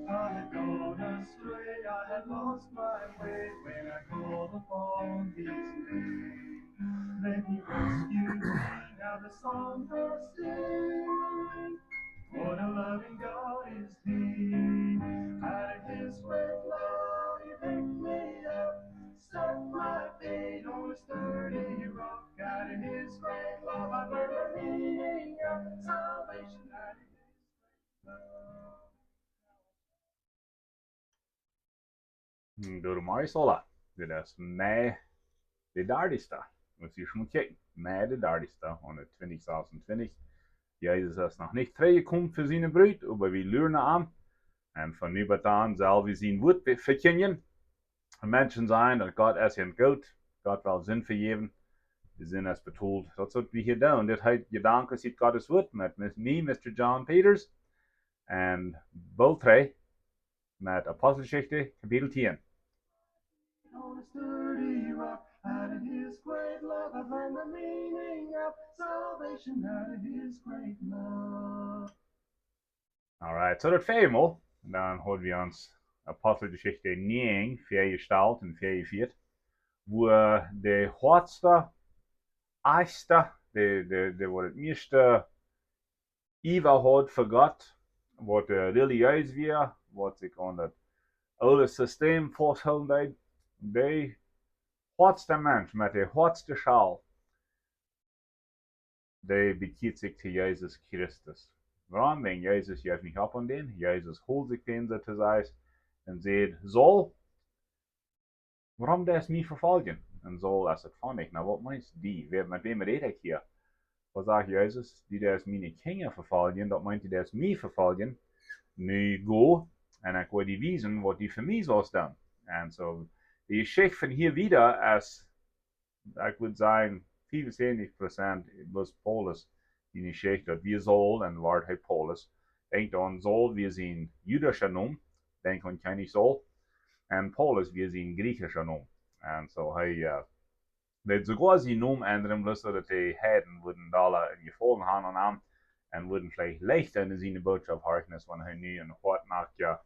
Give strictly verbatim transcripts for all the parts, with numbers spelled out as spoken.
I had gone astray, I had lost my way when I called upon his name. Then he rescued me, now the song I sing. What a loving God is he. Out of his great love he picked me up, set my feet on a sturdy rock. Out of his great love I learned the meaning of salvation. Out of his great love. Hm, Dorumae Sola. Dit es Mei de dartichste. Mott jie mol kjikjen. Mei de dartichste, aune twintich sasuntwintich. Jesus es noch nich trigjjekomen fa siene Brut, oba wie luaren no am. Un von nu bat dan sell wie sien Wuat be-, vekjindjen. Un Menschen sajen, daut Gott es goot, Gott well Sind vejäwen, de Sind es betolt. Daut es waut wie hia doonen. Dit heet Jedanken ut Gottes Wuat met, met mie, Mister John Peters, un Bolt dree met Aposteljeschicht, Kapitel tieen. On a sturdy rock, out of his great love, I learned the meaning of salvation, out of his great love. Alright, so daut väaje Mol. Dan haud wie ons Aposteljeschicht näajen väajestalt un väajefieet, wua de hoatste, ieeschte, de, de, de, wua daut mieeschte Iewa haud fa Gott, waut, äh, relijees wia, waut sikj aun daut oole System fausthoolen deed, de hoatste Mensch met de hoatste Schal, dee bekjieed sikj to Jesus Christus. Wuarom? Wäajen Jesus jeef nich opp aun dän. Jesus hold sikj dän, soo to sajen, un säd: Saul, wuarom deist mie vefoljen? Un Saul es et von nich. Na, waut meenst du? Wäa, met wäm räd ekj hia? Waut sajcht Jesus? Du deist miene Kjinja vefoljen, daut meent, du deist mie vefoljen. Nu go, un ekj woa die wiesen, waut du fa mie saust doonen. Un soo, de Jeschicht von hia wieda es, ekj wudd sajen, fiefunsäwentich Prozent bloos Paulus, de Jeschicht, daut wia Saul un wort hee Paulus. Denkjt aun Saul, wia sien judischa Nomen, denkjt aun Kjennich Saul. Un Paulus wia sien griechischa Nomen. Un soo hee, äh, deed soogoa sienen Nomen endren, bloos soo daut de Heiden wudden dolla een Jefaulen haben aun am un wudden veleicht leichta enne siene Botschoft horchen, aus wan hee nu een hoatnakja,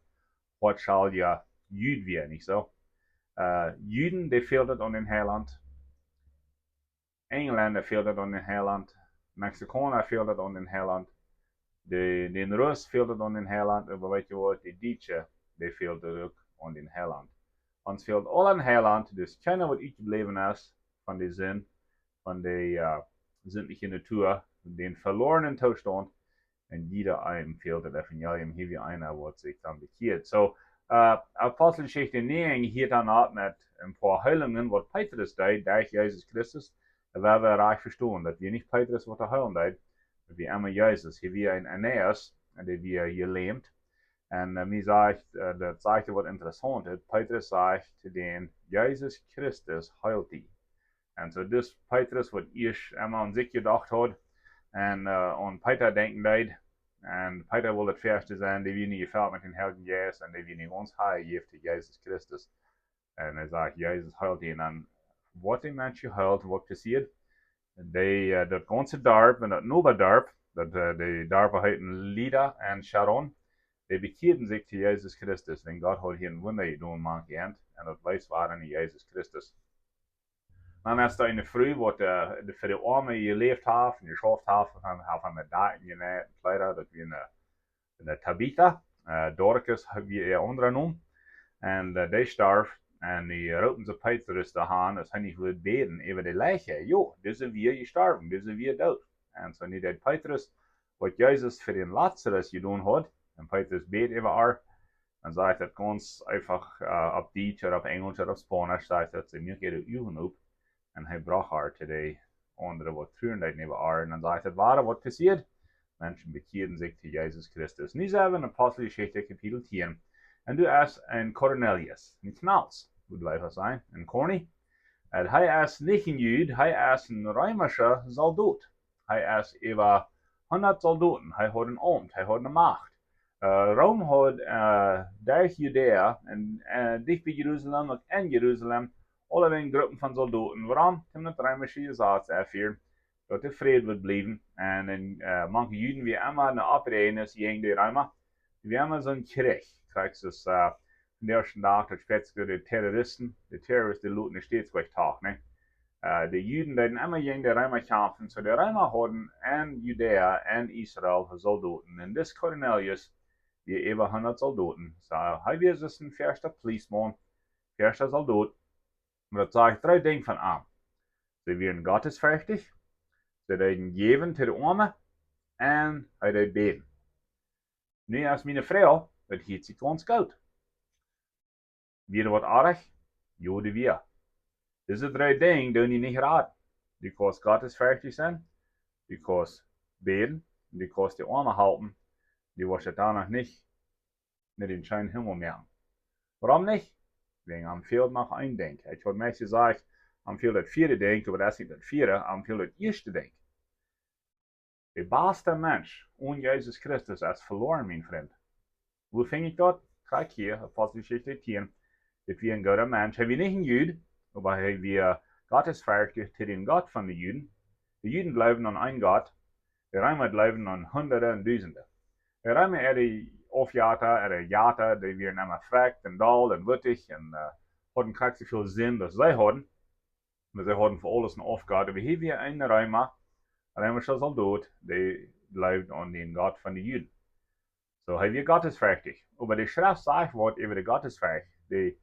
hoatschalja Jud wia, nich soo? Äh, Juden, dee fäld et aun dän Heilaunt. Enjlenda fäld et aun dän Heilaunt. Mexikauna fäld et aun dän Heilaunt. De, dän Russ fäld et aun dän Heilaunt. Oba weetst du waut, de Dietsche, dee fäld et uk aun dän Heilaunt. Ons fäld aul een Heilaunt, dus kjeena waut utjebläwen es von de Sind, von de, äh, sintliche Natua, dän velornen Toostaunt, un jieda eenem fäld daut Evangelium, hia wia eena waut sikj dan bekjieed. Soo, äh, Aposteljeschicht näajen hieet dan opp met een poa Heilungen waut Petrus deed derch Jesus Christus. Un wie haben rajcht vestonen, daut wia nich Petrus waut hee heelen deed, daut wia emma Jesus. Hia wia een Aeneas, un dee wia jelämt. Un, äh, mie sajcht, äh, daut sajcht waut Interessauntet. Petrus sajcht to dän: Jesus Christus heelt die. Un soo dis Petrus, waut ieescht emma aun sikj jedocht haud un, äh, aun Peeta denkjen deed, un Peeta wull daut ieeschte sennen, dee wia nich jefelt met dän Heiljen Jeist un dee wia nich gaunz hee, jeef to Jesus Christus. Un hee sajcht: Jesus heelt die. Un dan woat de Mensch jeheelt, waut passieet? Dee, äh, daut gaunze Darp un daut Nobadarp, daut, äh, de Darpa heeten Lida un Sharon, dee bekjieeden sikj to Jesus Christus, wiels Gott haud hia een Wunda jedonen mank an, un daut wees wia Jesus Christus. Dan es doa eene Fru, waut, äh, de, fa de Oame jeläft haft un jeschauft haft, un haft an de Daken jeneit, Kjleeda, daut wia eene, eene Tabita, äh, Dorcas wia äa aundra Nomen. Un, äh, dee storf, un dee roopen see Petrus doa han, aus hee nich wull bäden äwa de Leich. Jo, dise wia jestorwen, dise wia doot. Un soo nu deed Petrus, waut Jesus fa dän Lazarus jedonen haud, un Petrus bäd äwa äa, dan sajcht daut gaunz eefach, äh, opp Dietsch ooda opp Enjelsch ooda opp Spaunisch, sajcht daut, see muak äare Uagen op, un hee brocht äa to de aundre, waut truaren deeden äwa äa. Un dan sajcht daut, wada waut passieed? Menschen bekjieeden sikj to Jesus Christus. Nu sent wie en Aposteljeschicht Kapitel tieen. Un doa es een Kornelius, een Knaups, wudd wie sennen, een Korni. Un hee es nich een Jud, hee es een reemischa Soldot. Hee es äwa hundat Soldoten, hee haud een Aumt, hee haud eene Macht. Rom haud derch Judäa un dicht bie Jerusalem, uk en Jerusalem, aulawäajen Gruppen von Soldoten. Wuarom? Toom daut reemische Jesaz enfieren, daut de Fräd wudd bliewen. Un mank Juden wia emma ne Oppräajnis jäajen de Reema. Wia emma soon Kjrich, krakjt soo aus vondoag dän Dach daut spält sikj de Terroristen, de Terroristen, dee loten de States wajch tach, nä? De Juden deeden emma jäajen de Reema kjamfen, soo de Reema hauden en Judäa, en Israel Soldoten. Un dis Kornelius wia äwa hundat Soldoten. Soo hee wia soo aus een fäasta Policeman, fäasta Soldot. Oba daut sajcht dree Dinja von am: See wieren gottesferchtich, see deeden jäwen to de Oame, un hee deed bäden. Nu es miene Froag, daut hieet sikj gauns goot. Wia waut oajch? Jo, daut wia. Dise dree Dinja doonen die nich raden. Du kaust gottesferchtich sennen, du kaust bäden, un du kaust de Oame halpen. Du woascht daut dan noch nich no dän scheenen Himmel moaken. Wuarom nich? Wäajen am fält noch een Dinkj. Ekj haud meist jesajcht, am fält daut vieede Dinkj, oba daut es nich daut vieede, am fält daut ieeschte Dinkj. De baste Mensch onen Jesus Christus es veloaren, mien Frint. Wua finj ekj daut? Krakjt hia, Aposteljeschicht tieen. Dit wia een gooda Mensch. Hee wia nich een Jud, oba hee wia gottesferchtich to dän Gott von de Juden. De Juden jleewden aun een Gott, de Reema jleewden aun Hundade un Dusende. De Reema äare Aufjetta, äare Jetta, dee wieren emma frakj un doll un wuttich un hauden krakjt soo väl Sind aus see hauden. Oba see hauden fa aules een Aufgott. Oba hia wia een Reema, een reemischa Soldot, dee jleewd aun dän Gott von de Juden. Soo hee wia gottesferchtich. Oba de Schreft sajcht waut äwa de Gottesfercht. De,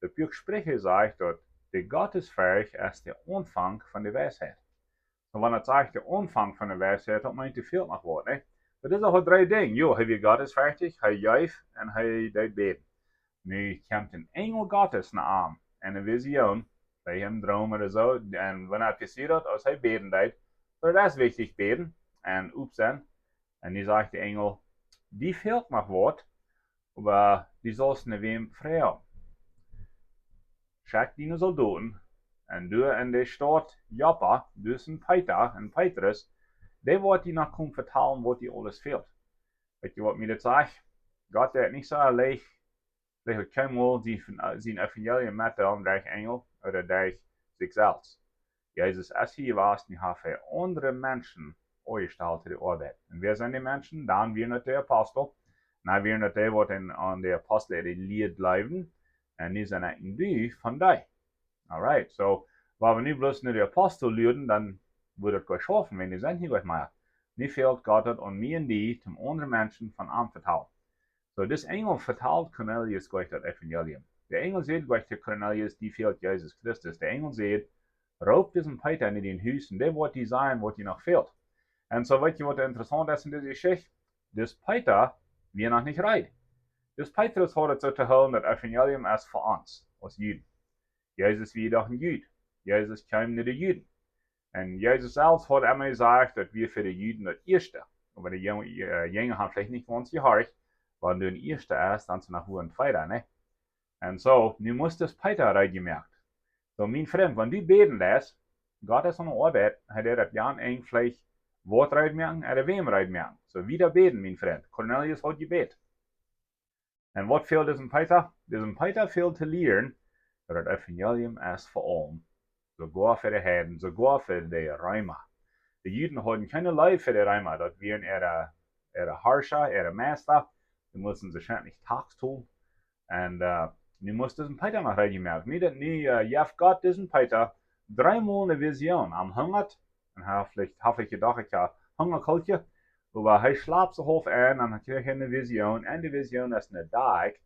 daut Buak Spricha sajcht daut de Gottesfercht es de Aunfank von de Weisheit. Un wan daut sajcht de Aunfank von de Weisheit, daut meent, doa fält noch waut, nä? Daut es aul dree Dinja. Jo, hee wia gottesferchtich, hee jeef un hee deed bäden. Nu kjemt een Enjel Gottes no am en ne Vision, bie een Droom ooda soo. Un wan daut passieet, aus hee bäden deed, daut es wichtich, bäden un opp sennen. Un nu sajcht de Enjel: Die fält noch waut, oba du saust no wäm froagen. Schekj diene Soldoten un doa en de Staut Joppa, doa es een Peeta, een Petrus, dee woat die noch komen vetalen, waut die aules fält. Weetst du, waut mie daut sajcht? Gott deit nich soo leicht, leicht kjeenmol sien, sien Evangelium metdeelen derch Enjel ooda derch sikj selfst. Jesus es hia jewast, nu haft hee aundre Menschen aunjestalt to de Oabeit. Un wäa sent dee Menschen? Dan wieren daut de Apostel. Dan wieren daut dee, waut aun de Apostel äare Lia jleewden. Un nu sie ekj een Deel von dee. Alright, soo, wan wie nu bloos no de Apostel luaren, dan wudd daut goot schaufen, wan dee sent hia goot, mau nu fält Gott daut aun mie un die, om aundre Menschen von am vetalen. Soo, dis Enjel vetalt Kornelius goot daut Evangelium. De Enjel sajcht goot to Kornelius, die fält Jesus Christus. De Enjel sajcht: Roop disen Peeta en dien Hus un dee woat die sajen, waut die noch fält. Un soo, weetst du, waut interessaunt es en dise Jeschicht? Dis Peeta wia noch nich reed. Dis Petrus haud et soo to hoolen, daut Evangelium es fa ons, aus Juden. Jesus wia doch een Jud. Jesus kjeem no de Juden. Un Jesus selfst haud emma jesajcht, daut wia fa de Juden daut ieeschte. Oba de Jun-, äh, Jinja haben veleicht nich gauns jehorcht, wan du een ieeschte best, dan best du noch wua een tweeda, nä? Un soo, nu must dis Peeta reed jemoakt. Soo, mien Frint, wan du bäden deist, Gott es aun de Oabeit, hee deit daut jan Enj veleicht waut reed moaken, ooda wäm reed moaken. Soo, wieda bäden, mien Frint. Kornelius haud jebät. Un waut fält disen Peeta? Disen Peeta fält to lieren, daut daut Evangelium es fa aulem. Soogoa fa de Heiden, soogoa fa de Reema. De Juden hauden kjeene Leew fa de Reema, daut wieren äare, äare Harscha, äare Meista. Dee musten soo schient nich Tax tolen. Un, äh, nu must disen Peeta noch reed jemoakt. Nu daut, nu, äh, jeft Gott disen Peeta dreemol ne Vision. Am hungat, un hee veleicht, haft veleicht jedocht, ekj hab Hunga, Kolkje. Oba hee schlapt sikj haulf en un dan kjricht hee ne Vision. Un de Vision es ne Dakj.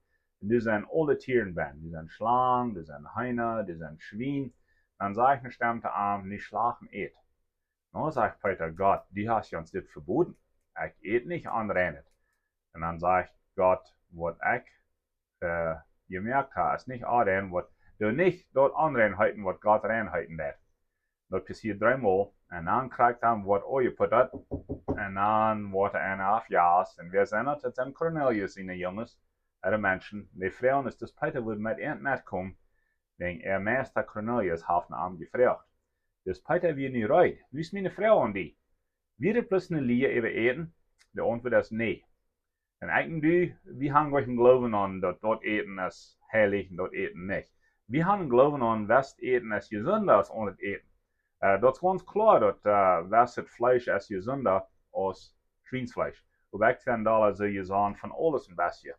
Un doa sent aule Tieren bennen. Doa sent Schlangen, doa sent Heena, doa sent Schwien. Dan sajcht ne Stemm to am: Nu schlacht un ät. Nu sajcht Peeta: Gott, du hast ons dit veboden. Ekj ät nich onreinet. Un dan sajcht Gott: Waut ekj, äh, jemoakt hab, es nich onrein, waut, doo nich daut onrein heeten, waut Gott rein heeten deit. Daut passieet dreemol. Un dan kjricht hee waut aunjeputat. Un dan woat hee aufjejäft. Un wäa sent daut? Daut sent Kornelius siene Junges, äare Menschen. Dee froagen, es dis Peeta wudd met an metkomen, wäajen äa Meista Kornelius haft no am jefroacht. Dis Peeta wia nu reed. Nu es miene Froag aun die: Wia dit bloos ne Lia äwa Äten? De Auntwuat es nä. Un ekj un du, wie han nich een Gloowen aun daut daut Äten es heilich un daut Äten nich. Wie han een Gloowen aun, west Äten es jesunda aus aundret Äten. Daut es gaunz kloa daut westet Fleesch es jesunda aus Schwiensfleesch. Oba ekj sie dolla soo jesund von aules een bestje.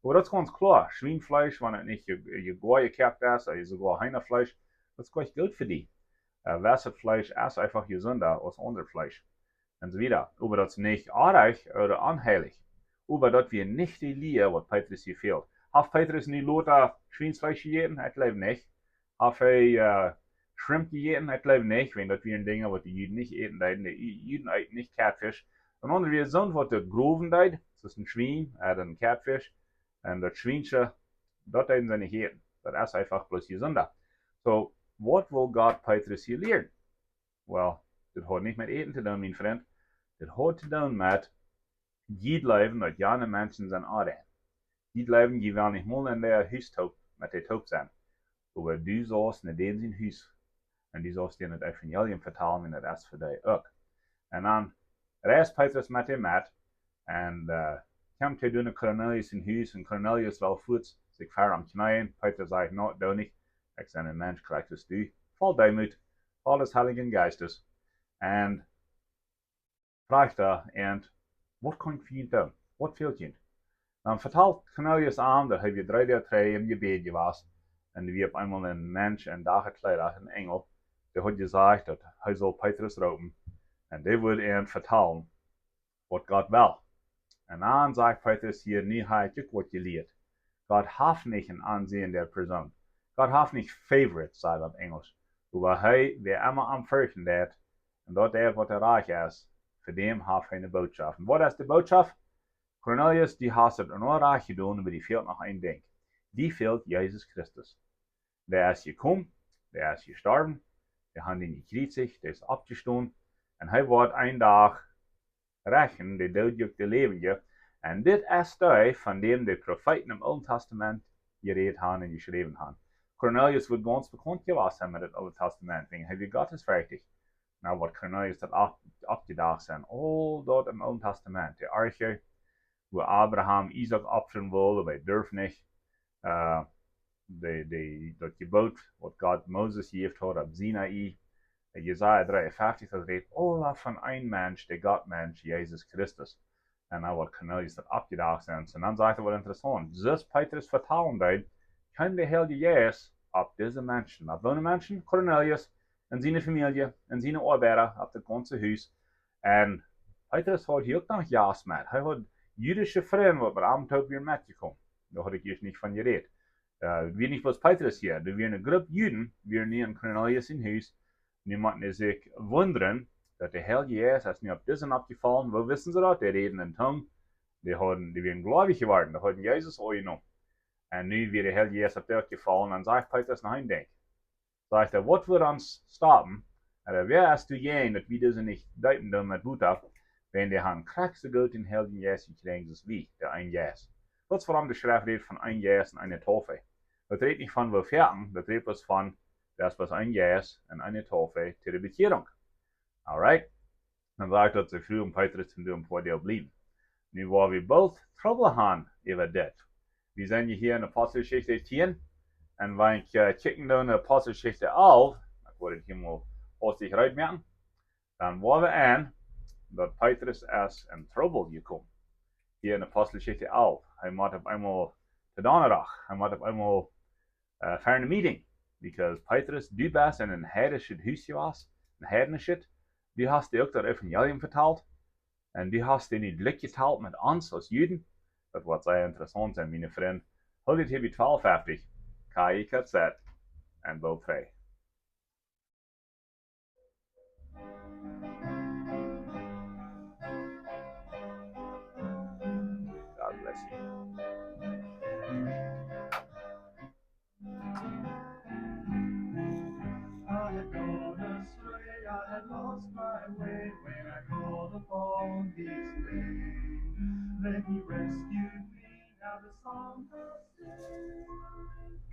Oba daut es gaunz kloa, Schwiensfleesch, wan et nich jegoa jekoakt es, ooda soogoa Heenafleesch, daut es goot fa die. Westet Fleesch es eefach jesunda aus aundret Fleesch. Un soo wieda. Oba daut es nich oajch ooda onheilich. Oba daut wia nich de Lia waut Petrus hia fält. Haft Petrus nu lota Schwiensfleesch jejäten? Ekj jleew nich. Haft hee Schrimp jejäten? Ekj jleew nich, wiels daut wieren Dinja waut de Juden nich äten deeden. De Juden äten nich Catfish. Un aundre wia soont waut de Growen deed, soo aus een Schwien, ooda een Catfish. Un daut Schwiensche, daut deeden see nich äten. Daut es eefach bloos jesunda. Soo, waut well Gott Petrus hia lieren? Well, dit haud nich met Äten to doonen, mien Frint. Dit haud to doonen met, jie jleewen daut jane Menschen sent onrein. Jie jleewen, jie wellen nich mol en dee Hus toop, met dee toop sennen. Oba du saust no dän sien Hus. Un du saust dän daut Evangelium vetalen un daut es fa die uk. Un dan reist Petrus met dän met. Un kjemt hee no Kornelius sien Hus un Kornelius well fuaz sikj ver am kjneeen. Petrus sajcht: No, doo nich. Ekj sie een Mensch krakjt aus du. Voll Deemoot, voll des Heiligen Geistes. Un fruach hee: Waut kaun ekj fa junt doonen? Waut fält junt? Dan vetalt Kornelius am daut hee wia dree Doag trigj em Jebäd jewast. Un doa wia opp eemol een Mensch en Dachkjleeda, een Enjel, dee haud jesajcht daut hee sull Petrus roopen. Un dee wudd am vetalen waut Gott well. Un dan sajcht Petrus hia: Nu hab ekj uk waut jelieet. Gott haft nich een Aunseenen de Persoon. Gott haft nich favorites, sajcht opp Enjlisch. Oba hee, wäa emma am ferchten deit, un daut deit waut rajcht es, fa däm haft hee eene Bootschoft. Un waut es de Bootschoft? Kornelius, du hast daut aula rajcht jedonen, oba die fält noch een Dinkj. Die fält Jesus Christus. Dee es jekomen, dee es jestorwen, dee haben am jekjriezicht, dee es oppjestonen. Un hee woat een Dach rechten de Doodje uk de Läwendje. Un dit es dee, von däm de Profeeten em Oolen Tastament jerät haben un jeschräwen haben. Kornelius wudd gaunz bekaunt jewast sennen met daut Oole Tastament, wäajen hee wia gottesferchtich. Nu, waut Kornelius daut opp-, oppjedocht sennen, aul daut em Oolen Tastament, de Arche, wua Abraham Isaak opfren wull, oba hee durf nich. Äh, de, de, daut Jeboot, waut Gott Moses jejäft haud opp Sinai. Äh, Jesaja dreeunfeftich, daut rät aula von een Mensch, de Gottmensch, Jesus Christus. Un dan woat Kornelius daut oppjedocht sennen. Un dan sajcht hee waut interessaunt. Soo aus Petrus vetalen deed, kjeem de Heilje Jeist opp dise Menschen. Opp woone Menschen? Kornelius un siene Famielje un siene Oabeida, opp daut gaunze Hus. Un Petrus haud hia uk noch Jast met. Hee haud jüdische Frind, waut met am toop wieren metjekomen. Doa haud ekj ieescht nich von jerät. Äh, wia nich bloos Petrus hia. Doa wia eene Grupp Juden, wia nu en Kornelius sien Hus. Nu motten see sikj wundren, daut de Heilje Jeist es nu opp disen oppjefollen. Woo wisten see daut? Dee räden en Tungen. Dee hauden, dee wieren jleewich jeworden. Dee hauden Jesus aunjenomen. Un nu wia de Heilje Jeist opp dee oppjefollen. Un sajcht Petrus noch een Dinkj. Sajcht hee: Waut woat ons stoppen? Ooda wäa es doajäajen, daut wie dise nich deepen doonen met Wota, wan dee haben krakjt soo goot dän Heiljen Jeist jekjräajen aus wie, de een Jeist? Daut es wuarom de Schreft rät von een Jeist un eene Taufe. Daut rät nich von woo väl, daut rät bloos von, daut es bloos een Jeist un eene Taufe to de Bekjierunk. Alright? Dan sajcht daut see fruagen Petrus, un doa een poa Doag bliewen. Nu woa wie boolt Trubbel haben äwa dit. Wie sent hia en Aposteljeschicht tieen. Un wan ekj, äh, kjikjen doo en Aposteljeschicht alf, ekj woa daut hia mol haustich rut moaken, dan woa wie seenen, daut Petrus es en Trubbel jekomen. Hia en Aposteljeschicht alf. Hee mott opp eemol to Donnadach. Hee mott opp eemol äh, fa een Meeting. Because Petrus, du best en een heidnischet Hus jewast, een heidnischet. Du hast dee uk daut Evangelium vetalt. Un du hast dee nich jlikj jetalt met ons aus Juden. Daut woat sea interessaunt sennen, miene Frind. Hoolt junt hia bie twalf feftich. K I K Z. Un boolt trigj. God bless you. I had gone astray, I had lost my way when I called upon his name. Then he rescued me, now the song goes.